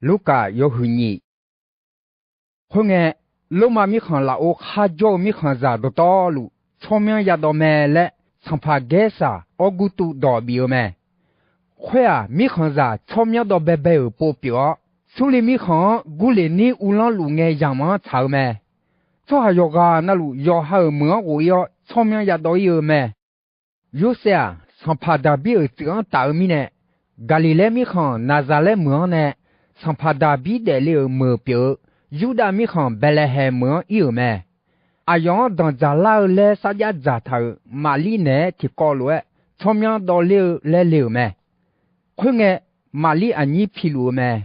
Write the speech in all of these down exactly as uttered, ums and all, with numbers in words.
Lurkaf yawhuiq nyiq. Khoerngae, Lormav mirkhanq lafov kharjawr-eu mirkhanqzaq dawqtawvluf tsawrmyanr yadawv mae laer, sanqpaq Gaersaq Awrgurtuv dawq bif-eu mae. Khoer-aq, mirkhanqzaq tsawrmyanr dawv baebae-euq pov pyeuf-awr, Surliv mirkhanq-anr Gurleqnir uvlanr luf ngae yamq-anr tsaq-eu mae. Tsawrhaq yawqghaq navluf yawqha-euq meuq-anr ghof-ir-awr, tsawrmyanr yadawv-ir-eu mae. Yorsaev-aq, sanqpaq Daqbir-euq tsuif-anr taf-eu mirnae, Gaqliqlaer mirkhanq Naqzaqlaer meuq-anr nae, sanqpaq Daqbir daefle-euq meuq pyeuf-eu Yurdav mirkhanq Baeqlaeqhaeq meuq-anr ir-euq mae. Aqyawf-anr danqdzaq lar-eu laer sarjax dzaqtaq-euq Maqlir naeq-aer tiqkawv lof-aer tsawrmyanr dawvler-eu laer le-euq mae. Khoerngae, Maqlir aqnyir piluf-eu mae.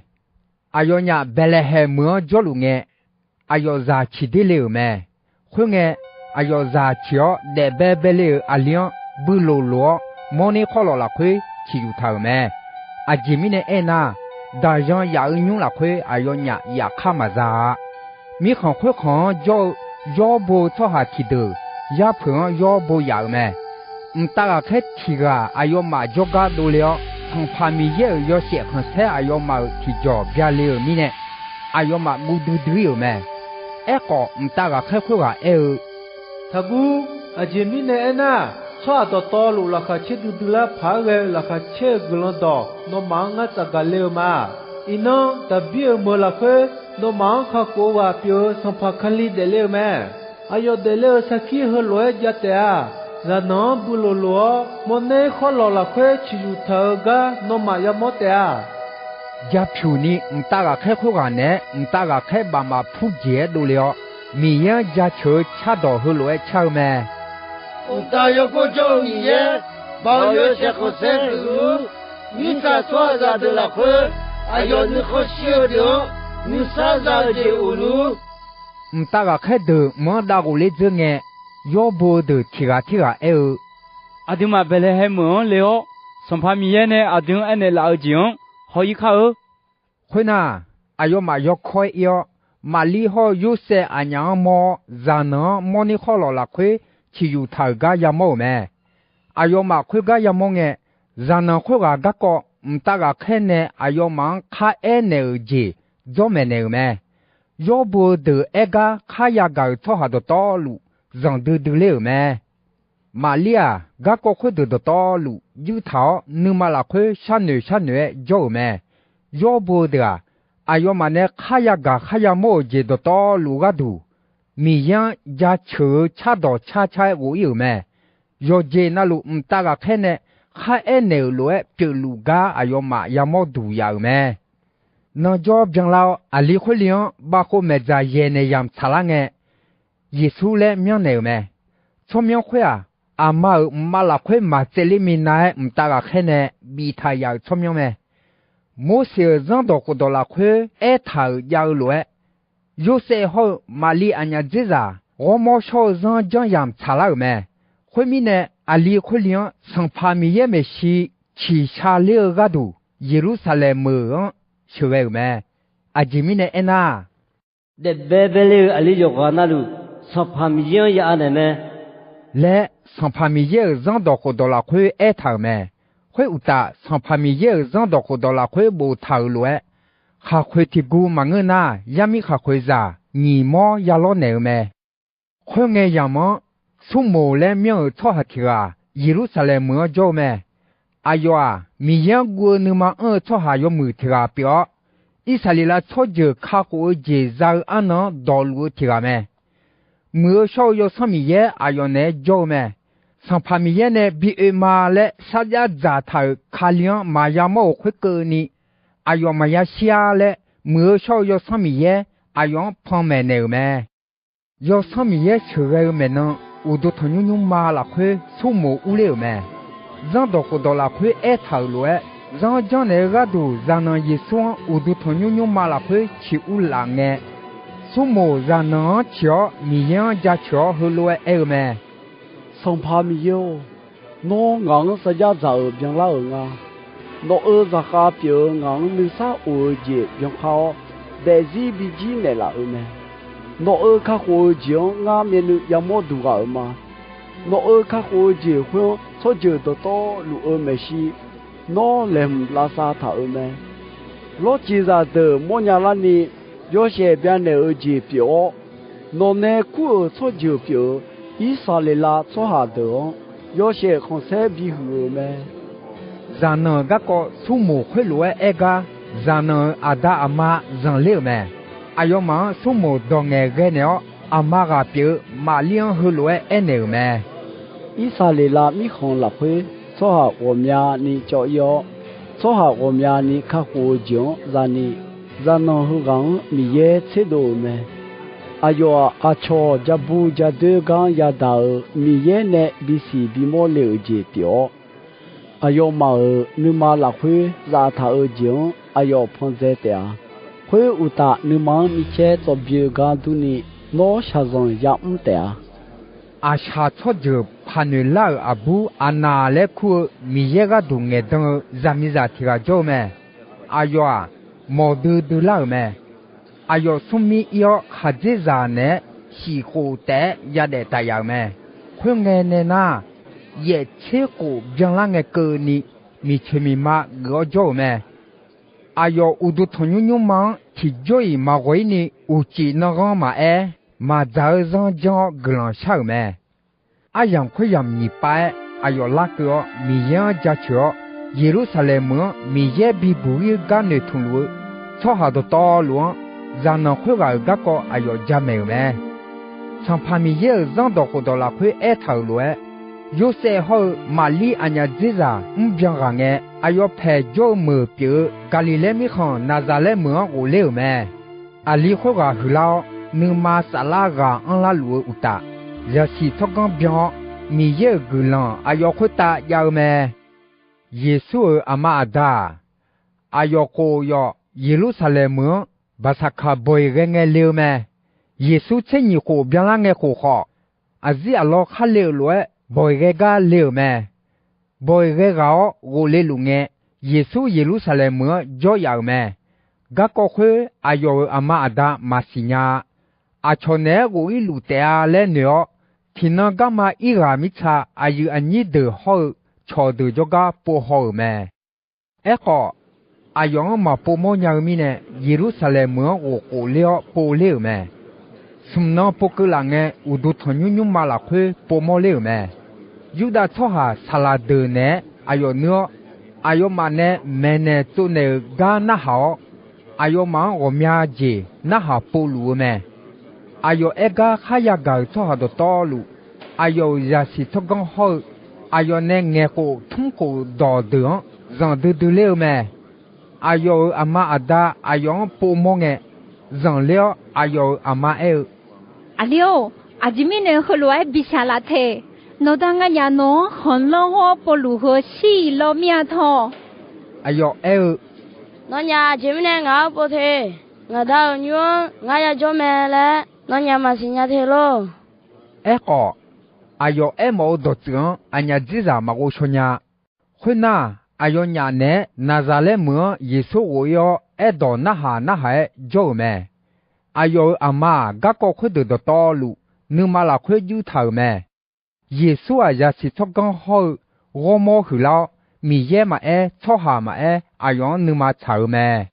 Aqyawfnyaf Baeqlaeqhaeq meuq-anr jawrluf ngae, aqyawfzaq ciqder le-euq mae. Khoerngae, aqyawfzaq ciq-awr daef baebae le-euq aqli-anr builoq loq-awr, mawrner khawrlawq lafkhoer ciqyuq taq-euq mae. Aqjeq mirnae aernar, daqyan yaf-eu nymr lafkhoer aqyawfnyaf yaf kar maqza-a. Mirkhanq khoerkhanq-anr jawr-eu yawr bo-eu tsawrhaq tiqdeuq yarpeuq-anr yawr bo yaf-euq mae. Mqtav ghaqkhaer tiq ghaq aqyawfmaf jawrgar dovle-awr, Sanqpaq Miqyaer-euq yawshaef khanqsaer aqyawfmaf-euq tiqjawq byale-euq mirnae, aqyawfmaf guv duidui-ir-euq mae. Aerkhawf, mqtav ghaqkhaer khoerghaq aer-eu, Taqguv. Aqjeq mirnae aernar, tsawrhaq dawqtawvluf laqkhaq caer duidui lar paq-aer ghae-eu laqkhaq caer-eu guiqlanq dawq nawmaf-anr ngar tsafgaq le-eu ma. Iqnan, Daqbir-euq meuq lafkhoer nawmaf-anr kakhof-eu ghaq pyeuf-eu Sanqpaq Kali daefle-eu mae. Aqyawf daefle-eu sarkir heulof-aer jav taef-a. Zaqnanq-anr builoq loq-awr, mawrner khawrlawq lafkhoer ciqyuq taq-eu gar nawmaf yamawr taef-a. Ja pyuq ni mqtav ghaqkhaer khoerghaq naeq-aer mqtav ghaqkhaer bafmaf pur jeq-aer dovle-awr, Miqyaer-anr jaceuq-eu cardawq heulof-aer car-eu mae. Uqtav yawgor jawr-eu Miqyaer, Baoq yawshaef khanqsaer geuf-eu, mirtsaq tsawrhaqzaq deuq lafkhoer aqyawf nuikhanr shir-eu deuq-anr nuisar za-eu jeq uqlur. Mqtav ghaqkhaer deuq mq-anr dav ghofler dzeur ngae, yawr bo-eu deuq tiq ghaq tirghaq aer-eu, Aqduimaf Baeqlaeqhaeq meuq-anr le-awr, Sanqpaq Miqyaer nae aqdui-anr aernaeq laf-eu jeq-anr haw-ir kar-eur. Khoernar, aqyawfmaf yawkawr-aer ir-awr, Maqlir hawr-eu Yorsaev aqnyaf-anr mawr-awr, zaqnanq-anr mawrner khawrlawq lafkhoer ciqyuq taq-euq gar yamawr-euq mae. Aqyawfmaf khoergar yamawr ngae, zaqnanq khoerghaq garkawv mqtav ghaqkhaer nae aqyawfmaf-anr kharaer naeq-euq jeq dzawr maeqnaeq-euq mae. Yawr bo-eu deuq aer gar kharya gaq-euq tsawrhaq dawqtawvluf zanqdui dui ler-euq mae. Maqlir-aq, garkawv khoerdeuq dawqtawvluf juir taq-awr, nuima lafkhoer sharnoeq sharnoeq-aer jawr-euq mae. Yawr bo-eu deuq-aq, aqyawfmaf nae kharya gaq kharya mawr-euq jeq dawqtawvluf gharduq, Miqyaer-anr jaceuq-eu cardawq car car-aer ghof-ir-euq mae. Yawqjeq navluf mqtav ghaqkhaer nae kharaer naeq-euq lof-aer pyeufluf gar aqyawfmaf yamawr duq yaf-euq mae. Nan jawr byanlar-awr, aqli khoerli-anr bavkhov maeqdzaq yaeq naeq yamq tsaqlar ngae, Yeqsur laer myanrnaeq-euq mae. Tsawrmyanr khoer-aq, aqma-euq mqmav lafkhoer maq tsaevler minav-aer mqtav ghaqkhaer nae biftaq yaf-euq tsawrmyanr mae. Morseq-euq Zanrdawq khofdawq lafkhoer aertaq-euq jav-eu lof-aer, Yorsaev hawr-eu Maqli aqnyaf dzerzaq ghawrmawr shawr-eu zanr janr yamq tsaqlar-euq mae. Khoermirnae, aqli khoerli-anr Sanqpaq Miqyaer maeqshi ciqsha ler-eu gharduq, Yeqlursaqlaeq meuq-anr sheuqghae-euq mae. Aqjeq mirnae aernar, Daefbae baeler-eu aqli yawqghaq navluf, Sanqpaq Miqyaer-anr ya anaeq mae laer, Sanqpaq Miqyaer-euq Zanrdawq khofdawq lafkhoer aertaq-euq mae. Khoeruqtaf, Sanqpaq Miqyaer-euq Zanrdawq khofdawq lafkhoer boftaq-euq lof-aer, khaqkhoeq tiq gu maqngeur nar, yarmir khaqkhoeqzaq nyiq mawr ya lawrnaeq-eu mae. Khoerngae yamq-anr Surmoq laer myanr-euq tsawrhaq tiq ghaq Yeqlursaqlaeq meuq-anr jawr-eu mae. Aqyawf-aq, Miqyaer-anr guv-eu nuima anr-eu tsawrhaq yawmuiq tiq ghaq pyeuf-awr, Irsaqleqlav tsawrjeuq kakhof-eu jeq za-eu arnan-anr dawqluf-eu tiq ghaq mae. Muiq-eu shawr-eu Yawsanr Miqyaer aqyawf naeq-aer jawr-eu mae. Sanqpaq Miqyaer nae bi oe ma laer sarjax dzaqtaq-euq Kali-anr maqya mawr-euq khoerkeuvni, aqyawf maqya shir-ar laer, Muiq-eu shawr-eu Yawsanr Miqyaer aqyawf-anr panmaeq naeq-euq mae. Yawsanr Miqyaer sheuqghae-eu maeqnan, uqduq tanqnymr nymrma lafkhoer Surmoq urler-euq mae. Zanrdawq khofdawq lafkhoer aertaq-euq lof-aer, zanr janrnaeq-eu gharduq zaqnanq Yeqsur-anr uqduq tanqnymr nymrma lafkhoer ciq urlaf ngae, Surmoq zaqnanq-anr ciq-awr Miqyaer-anr jaceuq-awr heulof-aer aer-eu mae. Sanqpaq Miqyaer-or, Nawr ngaq-anr sarjax dzaq-euq byanlar-euq nga. Nawq-euq zaqkhav pyeuf-eu ngaq-anr nuisar of-eu jeq byankar-awr, daefzir bijir naeqlaf-euq mae. Nawq-euq kakhof-eu jeq-anr ngar myavnuiv yamawr duq ghaq-euq ma. Nawq-euq kakhof-eu jeq khoer-anr tsawrjeuq dawqtawvluf-euq maeqshi, Nawr laeqhmq lavsav taq-euq mae. Lawrciqzaq deuq mawrnya larni yawshaef byanaeq-euq jeq pyeuf-awr, nawqnae kur-euq tsawrjeuq pyeuf-eu Irsaqleqlav tsawrhaq deuq-anr yawshaef khanqsaer bihuiq-euq mae. Zaqnanq-euq garkawv smrmoq khoerlof-aer aer gar, zaqnanq-euq aqda aqma zanqler-euq mae. Aqyawfmaf-anr smrmoq dawq ngaeqghae naeq-awr, aqma ghaq pyeuf-eu Maqlir-anr heulof-aer aernaeq-euq mae. Irsaqleqlav mirkhanq lafkhoer tsawrhaq ghawqmyani cawv-ir-awr, tsawrhaq ghawqmyani kakhof-eu jeq-anr zani, zaqnanq heughaq-anr Miqyaer tserdov-euq mae. Aqyawf-aq, aqcawq ja bu ja doer gar yadaq-euq Miqyaer nae bisiq bimawr le-euq jeq pyeuf-awr, aqyawfmaf-euq nuima lafkhoer zaftaq-euq jeq-anr aqyawf pan dzae taef-a. Khoeruqtaf, nuima-anr micaer tsawv byoe gar durni, nawr shaqzanq yamr taef-a. Aqshaq tsawrjeuq paq noeq lar-euq aqbur Aqnaq laer kur-eu Miqyaer gharduq ngaeqdan-eu zaqmiqzaq tiq ghaq jawr-eu mae. Aqyawf-aq, mawq duidui lar-euq mae. Aqyawf smrmir ir-awr, khaqdzerzaq naeq-aer shif khof taef-aer yadaef taf yaf-euq mae. Khoerngae nae nar, yaef tser khof byanlar ngae keuvni, miqcoeq miqma geuf-awr jawr-euq mae. Aqyawf uqduq tanqnymr nymrma-anr tiqjawr-iq maqghawq-ir ni, uqcif nanghanr maqaer, maqdzaq-eu zanr janr-awr guiqlanq shar-euq mae. Aryamq khoeryamq nyiq pav-aer aqyawf larkeuv-awr, Miqyaer-anr jaceuq-awr, Yeqlursaqlaeq meuq-anr Miqyaer bibuq-ir-eu gar noeqtmq luf-eu tsawrhaq dawqtawvluf-anr, zaqnanq khoerghaq-euq garkawv aqyawf jamaeq-euq mae. Sanqpaq Miqyaer-euq Zanrdawq khofdawq lafkhoer aertaq-euq lof-aer, Yorsaev hawr-eu Maqlir aqnyaf dzerzaq mrbyan ghaq ngae, aqyawf paeq jawr-eu meuq pyeuf-eu Gaqliqlaer mirkhanq Naqzaqlaer meuq-anr ghofler-euq mae. Aqli khoerghaq huiqlar-awr, nuima saflar ghaq anrlar luf-eu uqtaf, zaqsiq tsawrganr byan-awr, Miqyaer-euq guiqlanq aqyawf khoertav jav-eu mae. Yeqsur-euq aqma aqda-aq, aqyawf khof yawf Yeqlursaqlaeq meuq-anr Baqsaqkaq bawq-iq ghae ngae le-eu mae. Yeqsur tser nyiq khof byanlar ngae khof khawf, aqzir aqlaw khar le-euq lof-aer bawq-iq ghae gar le-euq mae. Bawq-iq ghae ghaq-awr ghofle luf ngae, Yeqsur Yeqlursaqlaeq meuq-anr jawr yaf-euq mae. Garkawv khoer aqyawf-euq aqma aqda maqsiq nya-a. Aqcawq naeq-aer ghof-ir luf taef-a laer noeq-awr, tiqnan garma ir ghaq mirtsa aqyuif aqnyir deuq hawr-eu cawqdeuq jawrgar pov haw-euq mae. Aerkhawf, aqyawf-anr maqpov mawr nya-eu mirnae, Yeqlursaqlaeq meuq-anr ghof khofler-awr pov ler-euq mae. Smq nan pov keuv laf ngae, uqduq tanqnymr nymrma lafkhoer pov mawr ler-euq mae. Yurdav tsawrhaq saqlaq deuq naeq-aer aqyawf nuir-awr, aqyawfmaf nae maeqnaeq tsovnaeq-euq gar narhaq-awr, aqyawfmaf-anr ghawqmya jeq narhaq povluf-eu mae. Aqyawf aer gar kharya gaq-euq tsawrhaq dawqtawvluf, aqyawf-euq zaqsiq tsawrganr hawr-eu, aqyawf nae ngaeqkhof tmrkhof-euq dawqdeuq-anr zanqdui dui ler-eu mae. Aqyawf-euq aqma aqda aqyawf-anr pov mawr ngae, zanqler-awr aqyawf-euq aqma aer-eu, Aqli-or, aqjeq mirnae heulof-aer bi shaq laf te. Nawqda nganyaf nawq-anr khanqlanr hawr povluf heu shir-iq law mir-a tawq. Aqyawf aer-eu, Nawnyaf aqjeq mirnae ngaq-anr pov te. Ngaq Da-euq nymr-anr ngar yajawr mae laer nawnyaf maqsiq nya te lor. Aerkhawf, aqyawf aermawf-eu dawqtsuif-anr aqnyaf dzerzaq maqghov shaw nya-a. Khoernar, aqyawfnyaf naeq-aer Naqzaqlaer meuq-anr Yeqsur ghof-ir-awr, aerdawq narhaq narhaq-aer jawr-euq mae. Aqyawf-euq aqma-aq, garkawv khoerdeuq dawqtawvluf, nuima lafkhoer juv taq-euq mae. Yeqsur-aq, zaqsiq tsawrganr hawr-eu ghawrmawr huiqlar-awr, Miqyaer maqaer, tsawrhaq maqaer, aqyawf-anr nuima tsaq-euq mae.